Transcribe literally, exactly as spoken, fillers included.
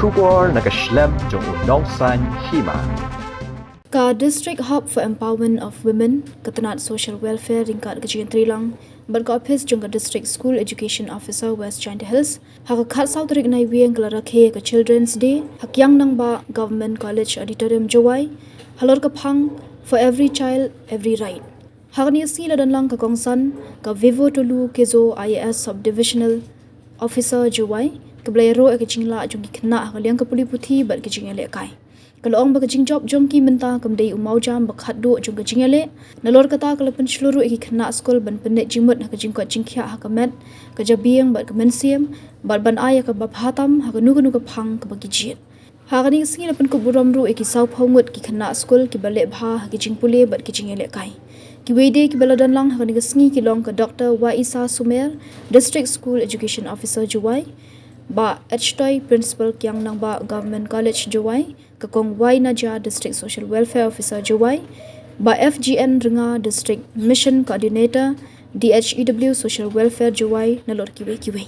Khubor na ka shlem jong u nongsan hima. Ka District Hub for Empowerment of Women, ka tnat Social Welfare ryngkat ka jingïatreilang bad ka ophis jong ka District School Education Officer West Jaintia Hills, ha ka khatsaw tarik Naiwieng ka la rakhe ka Children's Day ha Kiang Nangbah Government College Auditorium, Jowai, halor ka phang For Every Child, Every Right. Ha kane ka sngi la don lang ka kongsan ka Vivo Tolu Kezo, I A S Sub Divisional Officer, Jowai, kaba la ïaroh ïa ka jinglah jong ki khynnah ha ka liang ka pule puthi bad ka jingïalehkai. Ka la ong ba ka jingjop jong ki mynta kam dei u mawjam ba khatduh jong ka jingïaleh. Nalor kata ka la pynshlur ruh ïa ki khynnah skul ban pynleit jingmut ha ka jingkoit jingkhiah ha ka met, ka jabieng bad ka mynsiem, bad ban ai ïa kaba bha tam ha kano kano ka phang kaba ki jied. Ha kane ka sngi la pynkup burom ruh ïa ki sawphew ngut ki khynnah skul kiba leh bha ha ka jingpule bad ka jingïalehkai. Kiwei de kiba la don lang ha kane ka sngi ki long ka Doctor Waisa Sumer, District School Education Officer, Jowai, Bah H Toi, Principal, Kiang Nangbah Government College, Jowai, ka Kong Wai Naja, District Social Welfare Officer, Jowai, Bah F G N Rnga, District Mission Coordinator, D H E W Social Welfare, Jowai, nalor kiwei kiwei.